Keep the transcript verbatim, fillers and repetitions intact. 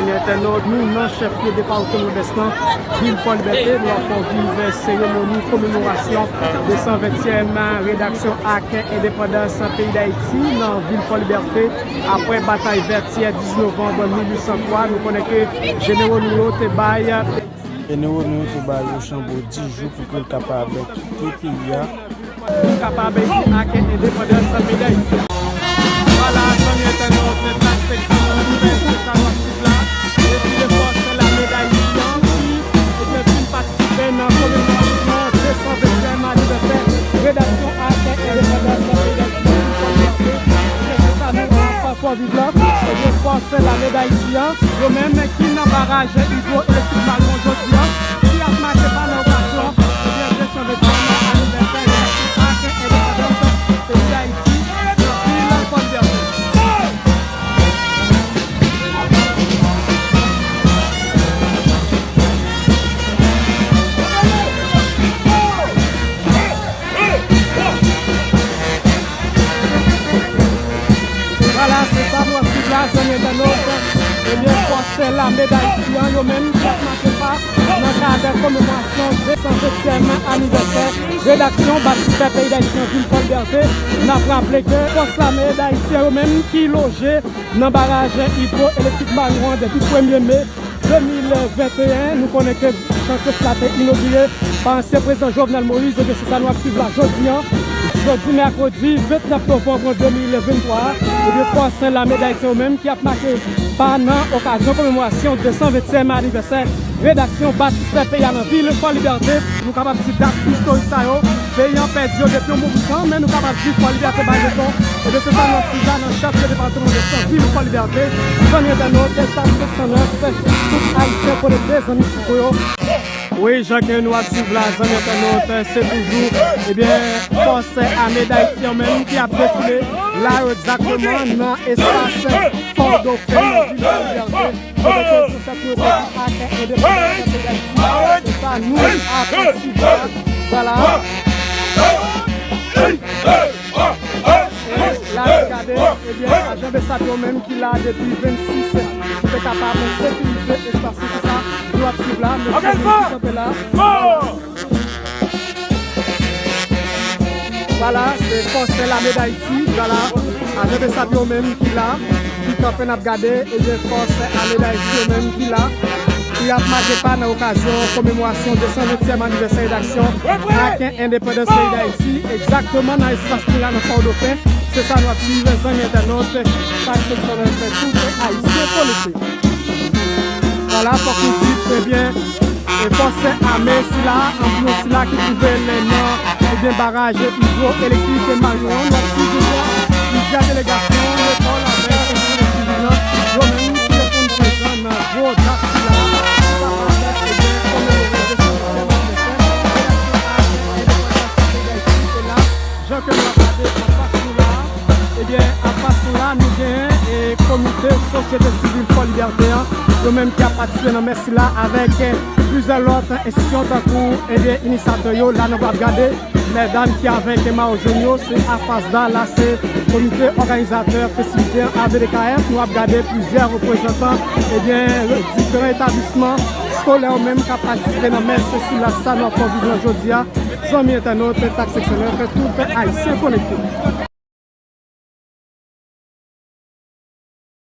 Entènot, nou nan chèflye depatman Nòdès lan, vil Fò Libète, nou ap fè w viv seremoni komemorasyon de san ventyèm redaksyon Ak Endepandans peyi Dayiti nan vil Fò Libète. Apre batay Vètyè dizuit novanm mil uit san twa, nou konnen ke jenero nou yo te bay Jenero nou yo te ba Rochambeau dis jou pou ke l kapab kite peyi a. Pou kapab di ak endepandans peyi Dayiti. Vwala, zanmi entènot, se sa nou ap swiv la. Depi de fòs lame Dayiti an ki, ebyen, vin patisipe nan komemorasyon de san ventyèm anivèsè redaksyon Ak Endepandans peyi Dayiti. Se sa nou ap fè viv la. Ebyen, fòs lame Dayiti an, yo menm ki nan baraj idwoelektrik Mariwon jodi a, ki ap make pa nan okazyon, ebyen, de san ventyèm anivèsè Ak Endepandans peyi Dayiti, vil Fò Libète. Vwala, se sa nou ap swiv la, zanmi entènot. Ebyen, fòs lame Dayiti an, yo menm, ki ap make pa nan kad komemorasyon de san ventyèm anivèsè redaksyon Batistè peyi Dayiti an vil Fò Libète. N ap raple ke fòs lame Dayiti an, yo menm, ki loje nan baraj idwoelektrik Mariwon depi premye me de mil venteyen, nou konnen ke chantye sila te inogire pa ansyen prezidan Jovenel Moïse, ebyen, se sa nou ap swiv la jodi a. Jodi mèkredi vennèf novanm de mil venntwa, ebyen, fòs lame Dayiti yo menm ki ap make pa nan okazyon komemorasyon de san ventyèm anivèsè redaksyon Batistè peyi a nan vil Fò Libète. Nou kapab di dat istorik sa yo, peyi an pèdi yo depi yon bon bout tan, men nou kapab di Fò Libète bay leson. Ebyen, se sa nou ap swiv la nan chèflye depatman Nòdès lan, vil Fò Libète. Zanmi entènot, etap sèt san nèf, tout Ayisyen konekte, zanmi sipò yo. Wi, jan ke nou ap swiv la, zanmi entènot, se toujou, ebyen, fòs ame Dayiti an menm ki ap defile la yo egzakteman nan espas Fò Dofen, nan vil Fò Libète. Kote ke zansèt nou yo te di ak endepandans peyi Dayiti. Se sa nou ap swiv la. Vwala. E la, nou gade, ebyen, ajan BSAP yo menm ki la depi vennsis, pou te kapab sekirize espas la, se sa nou ap swiv la, mesye yo ki kanpe la. Vwala, se fòs lame Dayiti, vwala, ajan BSAP yo menm ki la, ki kanpe n ap gade, ebyen, fòs lame Dayiti yo menm ki la, ki ap make pa nan okazyon komemorasyon de san ventyèm anivèsè redaksyon Ak Endepandans peyi Dayiti, egzakteman nan espas nou la nan Fò Dofen. Se sa nou ap swiv, zanmi entènot, chak seksyon nan fè tout Ayisyen konekte. Vwala, fòk nou di, ebyen, e fòs ame sila, anpil sila ki twouve l nan, ebyen, baraj idwoelektrik Mariwon, n ap swiv plizyè delegasyon, lekòl avèk sivil nan, yo menm ki te konn prezan nan gwo dat sila, pou kapab, ebyen, komemore de san ventyèm anivèsè redaksyon Ak Endepandans peyi Dayiti. E la, jan ke nou ap gade anfas nou la, ebyen, anfas nou la, nou gen, e, komite sosyete sivil Fò Libète an, yo menm ki ap patisipe nan mès sila avèk, e, plizyè lòt enstitisyon tankou, ebyen, inisyatè yo. La, nou ap gade medam ki avèk mayo jòn yo, se AFASDA, la, se komite òganizatè festivite an, AVDKF. Nou ap gade plizyè reprezantan, ebyen, diferan etablisman eskolè yo menm k ap patisipe nan mès sila, sa nou ap fè viv lan jodi a. Zanmi entènot, tak seksyon nèf, tout Ayisyen konekte.